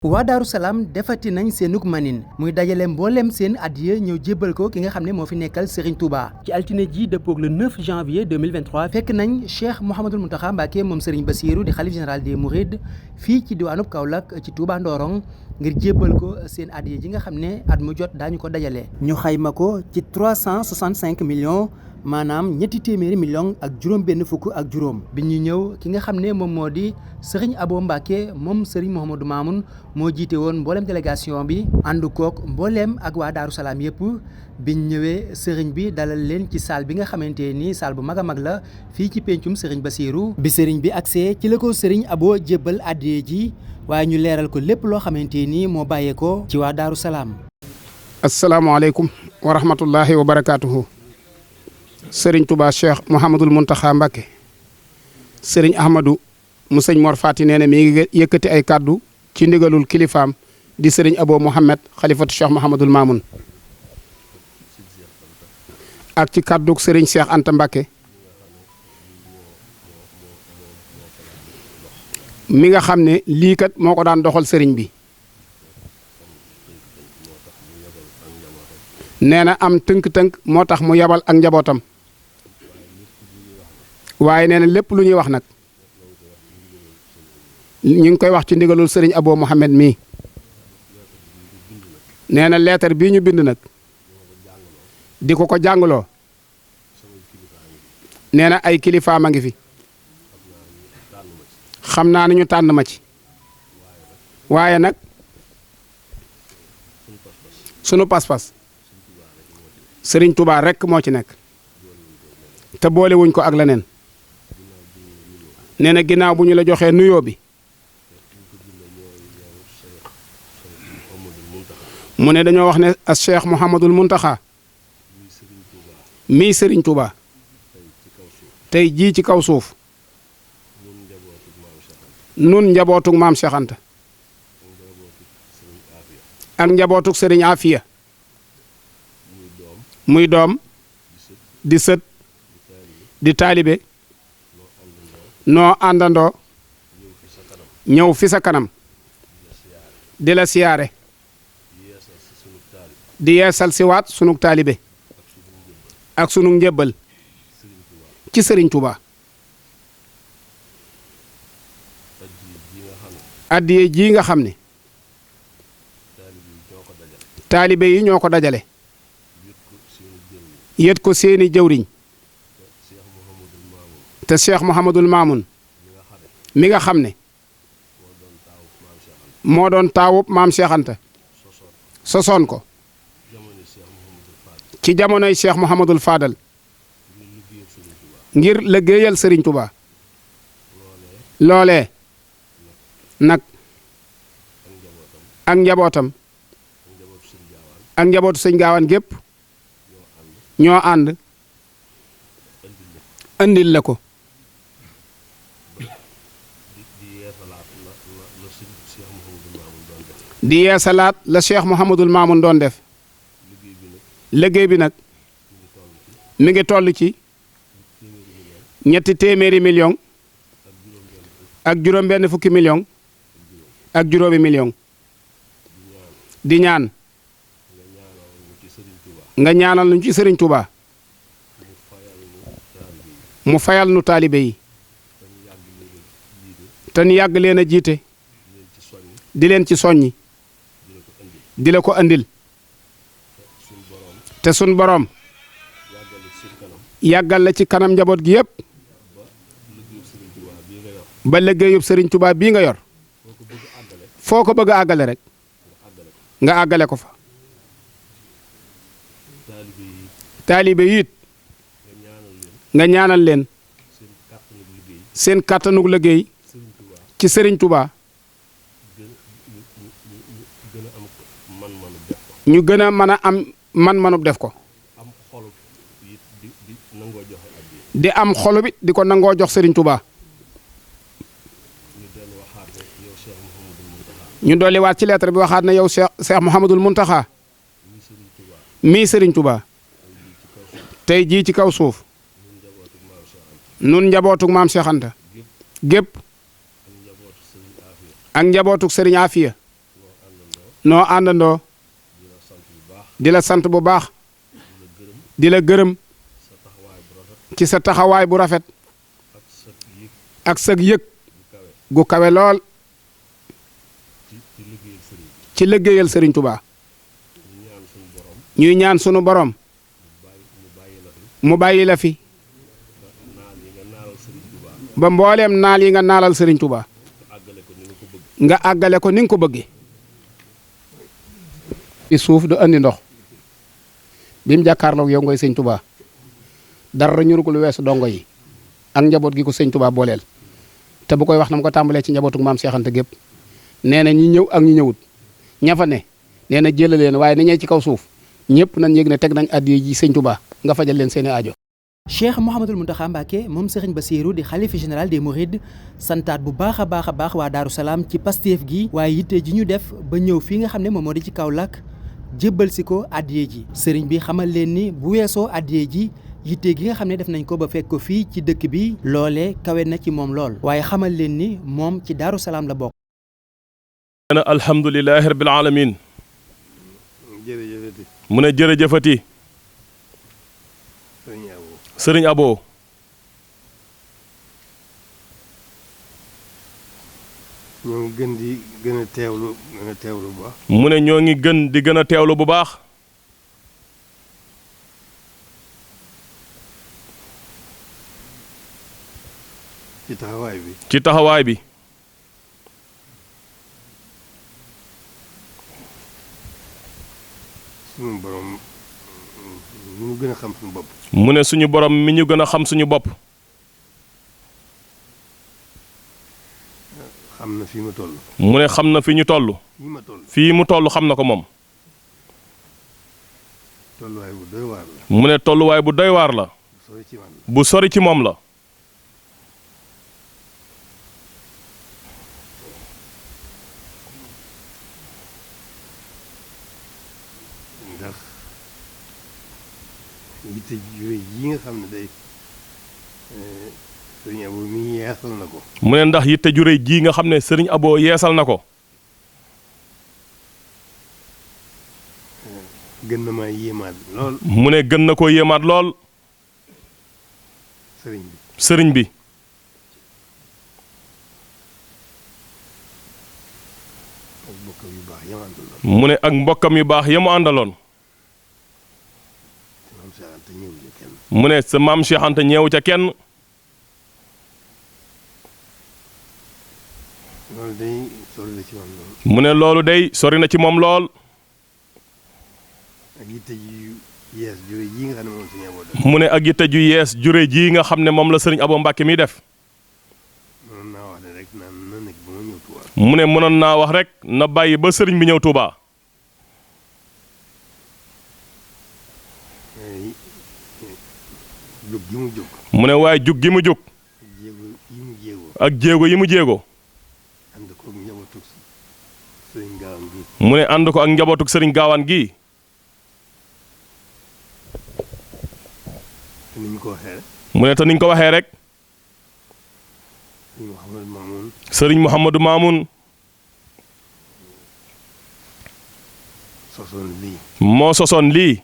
waa Daaru Salaam defati nañ seenug manin muy dajale mboolem seen addiya ñëw jébbal ko ki nga xam ne moo fi nekkal Serigne Touba ci altine ji dëppoog le 9 janvier 2023 fekk nañ Cheikh Mouhamadoul Mountakha Mbacké moom Serigne Bassirou di xalif général des Mourides fii ci diwaanub Kaolack ci Touba Ndorong ngir jébbal ko seen addiya ji nga xam ne at mu jot daañu ko dajale ñu xayma ko ci 365 millions maanaam ñetti téeméeri millions ak juróom-benn fukk ak juróom bi ñu ñëw ki nga xam ne moom moo di Serigne Abo Mbacké moom Serigne Mouhamadou Mamoun moo jiite woon mbooleem délégation bi ànd kook mbooleem ak waa Daaru Salaam yëpp biñ ñëwee Serigne bi dalal leen ci salle bi nga xamante ni salle bu mag a mag la fii ci pencum Serigne Bassirou bi Serigne bi agsee ci la ko Serigne Abo jébbal addiya ji waaye ñu leeral ko lépp loo xamante ni moo bàyyeekoo ci waa Daaru Salaam. asalaamaaleykum wa rahmatullahi wa barakaatuhu. Serigne Touba Cheikh Mouhamadoul Mountakha Mbacké Serigne Ahmadou mu sëñ Mor Fati nee na mi ngi yëkkati ay kàddu ci ndigalul kilifaam di Serigne Abo Mouhamed xalifatu Cheikh Mouhamadoul Mamoun ak ci kàddug Serigne Cheikh Anta Mbacké mi nga xam ne lii kat moo ko daan doxal Serigne bi nee na am tënk-tënk moo tax mu yabal ak njabootam waaye nee na lépp lu ñuy wax nag ñu ngi koy wax ci ndigalul Serigne Abo Mouhamed mii nee na leetar bii ñu bind nag di ko jàngaloo nee na ay kilifaam a ngi fi xam naa ne ñu tànn ma ci waaye nag sunu pas-pas Serigne Touba rekk moo ci nekk te boole wuñ ko ak leneen nee na ginnaaw bu ñu la joxee nuyoo bi mu ne dañoo wax ne as Cheikh Mouhamadoul Mountakha mii Serigne Touba tey jii ci kaw suuf nun njabootug maam Cheikh Anta ak njabootug Serigne Afia muy doom di sët di taalibe noo àndandoo ñëw fi sa kanam di la siyaare di yeesal si waat sunug taalibe ak sunug njébbal ci Serigne Touba addiye ji nga xam ne taalibe yi ñoo ko dajale yët ko seeni jëwriñ te Cheikh Mouhamadoul Mamoun mi nga xam ne moo doon taawub maam Cheikh Anta sosoon ko ci jamonoy Cheikh Mouhamadoul Fadal ngir liggéeyal Serigne Touba loolee nag ak njabootam ak njabootu sëñ Gaawaan gépp ñoo ànd andil la ko di yeesalaat la Cheikh Mouhamadoul Mamoun doon def liggéey bi nag mi ngi toll ci ñetti téeméeri million ak juróom-benn fukki million ak juróomi million di ñaan nga ñaanal ñu ci Serigne Touba mu fayal nu taalibe yi te ñu yàgg leen a jiite di leen ci soññi di la ko andil te sun boroom yàggal la ci kanam njaboot gi yëpp ba liggéeyub Serigne Touba bii nga yor foo ko bëgg a àggale rek nga àggale ko fa taalibe yi it nga ñaanal leen seen kàttanug liggéey ci Serigne Touba ñu gën a mën a am man-manub def ko di am xolu bi di ko nangoo jox Serigne Touba ñu dolli waat ci lettre bi waxaat na yow Cheikh Mouhamadoul Mountakha mii Serigne Touba tey jii ci kaw suuf nun njabootug maam Cheikh Anta gépp ak njabootuk Serigne Afia noo àndandoo di la sant bu baax di la gërëm ci sa taxawaay bu rafet ak sa yëg gu kawe lool ci liggéeyal Sëriñ Tuubaa ñuy ñaan sunu borom mu bàyyi la fi ba mbooleem naal yi nga naalal Sëriñ Tuubaa nga àggale ko ni nga ko bëggee. ci suuf du andi ndox bi mu jàkkaarloog yow ngoy Sëñ Tuubaa dara ñuru ko lu weesu dongo yi ak njaboot gi ko Sëñ Tuubaa booleel te bu koy wax na mu ko tàmbalee ci njabootu maam Cheikh Anta gépp nee na ñi ñëw ak ñi ñëwut ña fa ne nee na jëla leen waaye ni ñee ci kaw suuf ñëpp nañ yëg ne teg nañ addiya ji Sëñ Tuubaa nga fajal leen seeni aajo. Cheikh Mouhamadul Mountakha Mbacké moom Serigne Bassirou di xalifa général des Mourides santaat bu baax a baax waa Daaru Salaam ci Pastef gi waaye yitte ji ñu def ba ñëw fii nga xam ne moom moo di ci Kaolack jébbal si ko addiye ji sëriñ bi xamal leen ni bu weesoo addiye ji yitte gi nga xam ne def nañ ko ba fekk ko fii ci dëkk bi loolee kawe na ci moom lool waaye xamal leen ni moom ci Daaru Salaam la bokk. alhamdulilahi rabbil alamin jërëjëfati mu ne jërëjëfati sëriñ Abo ñoo ngi gën di gën a teewlu bu baax. mu ne ñoo ngi gën di gën a teewlu bu baax. ci taxawaay bi. ci taxawaay bi. suñu borom mi ñu gën a xam suñu bopp. mu ne suñu borom mi ñu gën a xam suñu bopp. xam na fii ma toll. mu ne xam na fi ñu toll. fii mu toll xam na ko moom. tolluwaay bu doy waar la. mu ne tolluwaay bu doy waar la. bu sori ci moom la. ndax yitte ju rëy yi nga xam ne day sëriñ Abo mi yeesal na ko. mu ne ndax yitte ju rëy jii nga xam ne sëriñ Abo yeesal na ko. gën na maa yéemaat lool. mu ne gën na koo yéemaat lool. sëriñ bi. sëriñ bi. ak mbokkam yu baax yam àndaloon. mu ne ak mbokkam yu baax ya mu àndaloon. mu ne sa maam Cheikh Anta ñeewu ca kenn. loolu day sori na ci moom lool. mu ne loolu day sori na ci moom lool. ak yitte ju yees jure ji nga xam ne moom sëriñ Abo def. mu ne ak yitte ju yees jure ji nga xam ne moom la sëriñ Abo Mbàkke mi def. mënoon naa wax ne rek naan na nekk ba ma ñëw Touba. mu ne mënoon naa wax rek na bàyyi ba sëriñ bi ñëw Touba. jóg gi mu jóg. mu ne waaye jug gi mu jug. jéego yi mu jéego. ak jéego yi mu jéego. ànd ko ak njabootu sëriñ gaawaan gi. mu ne ànd ko ak njabootu sëriñ gaawaan gi. te ni ñu ko waxee rek. mu ne te niñ ko waxee rek. sëriñ Mouhamadou Mamoun. sëriñ Mouhamadou Mamoun. sosoon lii. moo sosoon lii.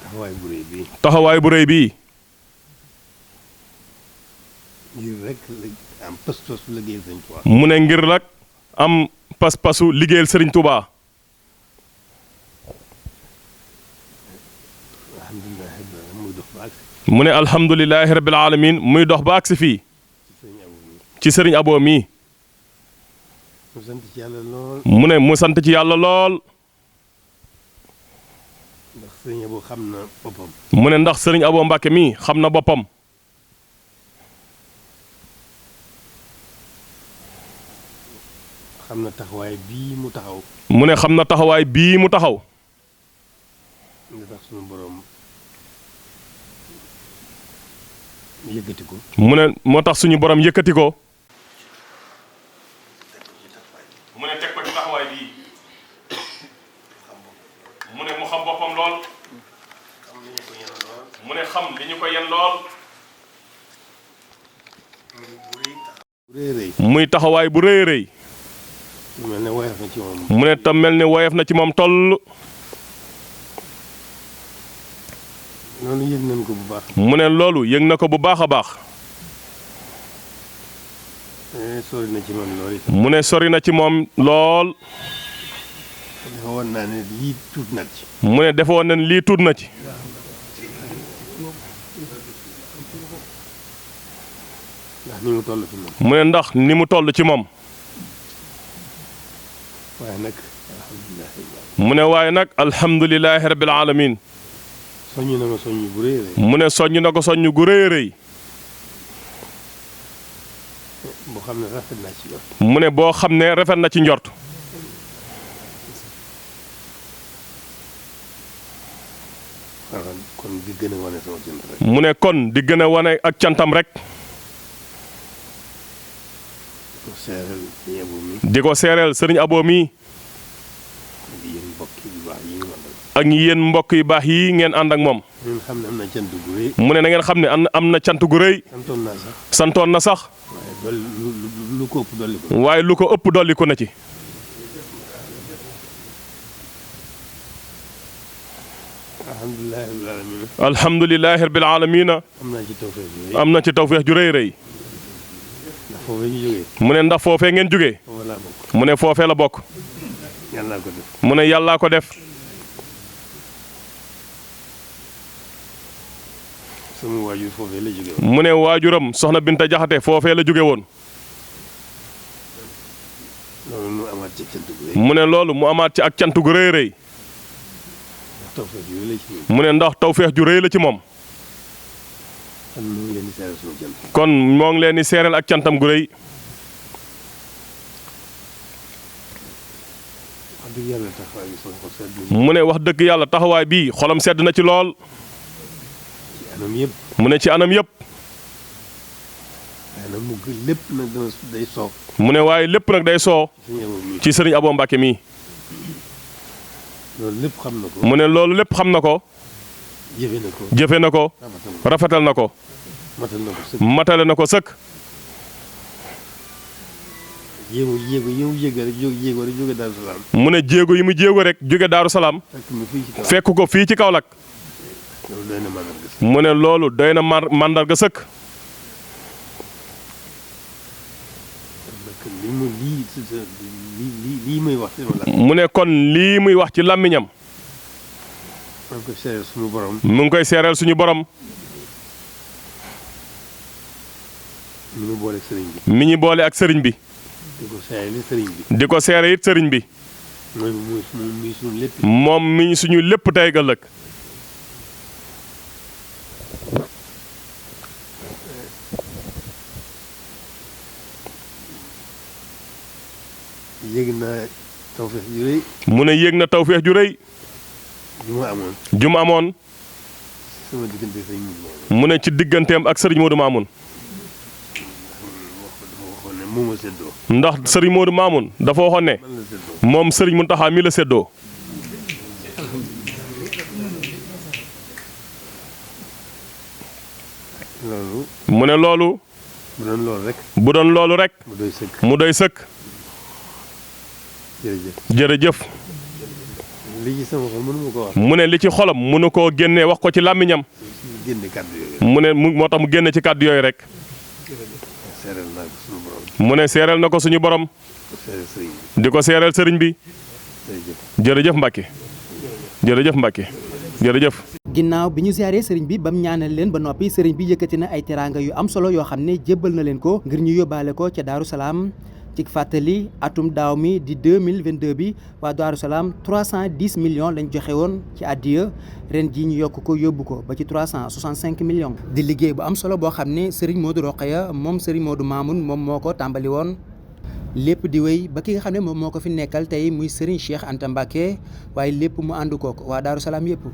taxawaay bu rëy bii. taxawaay bu rëy bii. ngir rek am pas-pasu liggéeyal sëriñ Touba. mu ne ngir nag am pas-pasu liggéeyal sëriñ Touba. mu ne alhamdulilahi rabbil alamin muy dox ba agsi fii. ci sëriñ Abo mii. mu sant ci yàlla lool. mu ne mu sant ci yàlla lool. ndax sëriñ Abo xam na boppam. mu ne ndax sëriñ Abo Mbàkke mii xam na boppam. xam na taxawaay bii mu taxaw. mu ne xam na taxawaay bii mu taxaw. nga tax sunu borom yëkkati ko. mu ne moo tax suñu borom yëkkati ko. mu ne teg ko ci taxawaay bii. mu ne mu xam boppam lool. mu ne xam li ñu ko yen lool. bu rëy rëy. muy taxawaay bu rëy rëy. mel ne woyof na ci moom. mu ne tam mel ni woyof na ci moom toll. loolu yëg nañ ko bu baax. mu ne loolu yëg na ko bu baax a baax. sori na ci man lool itam. mu ne sori na ci moom lool. dafa woon naa ne lii tuut na ci. mu ne defoon nañ lii tuut na ci. ndax ni mu toll fi moom. mu ne ndax ni mu toll ci moom. waaye nag alhamdulilah. mu ne waaye nag alhamdulilahi rabbil alamin. soññ na ma soññ bu rëy rëy. mu ne soññ na ko soññ gu rëy rëy. boo xam ne rafet naa ci njort. mu ne boo xam ne rafet na ci njort. kon di gën a wane sama cant rek. mu ne kon di gën a wane ak cantam rek. ko seeral sëriñ Abo mi. di ko seereel sëriñ Abo mi. ak yéen mbokk yu baax yi nga àndal. ak yéen mbokk yu baax yi ngeen ànd ak moom. ngeen xam ne am na cant gu rëy. mu ne na ngeen xam ne am na cant gu rëy. santoon naa sax. santoon na sax. waaye dolli lu ko ëpp dolli ko. waaye lu ko ëpp dolli ko na ci. alhamdulilah rabbil alamin. alhamdulilahi rabbil alamin. am naa ci tawfeex ju rëy. am na ci tawfeex ju rëy rëy. ndax foofee ñu jógee. mu ne ndax foofee ngeen jógee. foofa laa bokk. mu ne foofee la bokk. yàllaa ko def. mu ne yàllaa ko def. sama waajur foofee la jógee woon. mu ne waajuram soxna Binta Jaxate foofee la jóge woon. loolu mu amaat ci cant gu rëy. mu ne loolu mu amaat ci ak cant gu rëy rëy. tawfeex ju rëy la ci ñun. mu ne ndax tawfeex ju rëy la ci moom. kon ñu ngi leen di seeral suñu cant. kon moo ngi leen di seereel ak cantam gu rëy. wax dëgg yàlla taxawaay bi sama xol sedd na. mu ne wax dëgg yàlla taxawaay bii xolam sedd na ci lool. ci anam yëpp. mu ne ci anam yëpp. waaye nag mu lépp nag dana day soob. mu ne waaye lépp nag day soo suñu Abo mi. ci sëriñ Abo Mbàkke mii. loolu lépp xam na ko. mu ne loolu lépp xam na ko. jëfe na ko. jëfe na ko. rafetal na ko. rafetal na ko. matal na ko sëkk. matale na ko sëkk. jéego yi mu jéego rek jóge Daaru Salaam. mu ne jéego yi mu jéego rek jóge Daaru Salaam. fekk ma fii ci kaw. fekk ko fii ci Kaolack. loolu doy na mandarga sëkk. mu ne loolu doy na màndarga sëkk. nag li mu lii muy wax ci ma la. mu ne kon lii muy wax ci làmmiñam. maa ngi koy seeral suñu borom. mu ngi koy seereel suñu borom. mi ñu boole ak sëriñ bi. mi ñu boole ak sëriñ bi. di ko seerali sëriñ bi. di ko seere it sëriñ bi. muy suñu lépp. moom mi suñu lépp tey ëllëg. yéeg naa tawfeex ju rëy. mu ne yéeg na tawfeex ju rëy. ju ma amoon. ju mu amoon. sama diggante sëriñ bi moom. mu ne ci digganteem ak sëriñ Modou Mamoun. dafa waxoon ne moo ma séddoo. ndax sëriñ Modou Mamoun dafa waxoon ne man la séddoo. moom sëriñ Mountakha mi la séddoo. loolu. mu ne loolu. bu doon loolu rek. bu doon loolu rek. mu doy sëkk. mu doy sëkk. jërëjëf. jërëjëf. li ci sama xol mënu ma ko wax. mu ne li ci xolam mënu koo génnee wax ko ci làmmiñam. génne kàddu yooyu. mu ne moo tax mu génne ci kàddu yooyu rek. seeral naa ko suñu borom. mu ne seereel na ko suñu borom. seeral sëriñ bi. di ko seereel sëriñ bi. jërëjëf. jërëjëf Mbacke. jërëjëf Mbacke. jërëjëf. ginnaaw bi ñu ziaree sëriñ bi bam ñaanal leen ba noppi sëriñ bi yëkkati na ay teraanga yu am solo yoo xam ne jébbal na leen ko ngir ñu yóbbaale ko ca Daaru Salaam. ci fàttali atum daaw mi di 2022 bi waa Daaru Salaam 310 millions lañ joxe woon ci addiya ren jii ñu yokk ko yóbbu ko ba ci 365 millions. di liggéey bu am solo boo xam ne Serigne Modou Rokhaya moom Serigne Modou Mamoun moom moo ko tàmbali woon lépp di wéy ba ki nga xam ne moom moo ko fi nekkal tey muy Serigne Cheikh Anta Mbacké waaye lépp mu ànd kook waa Daaru Salaam yëpp.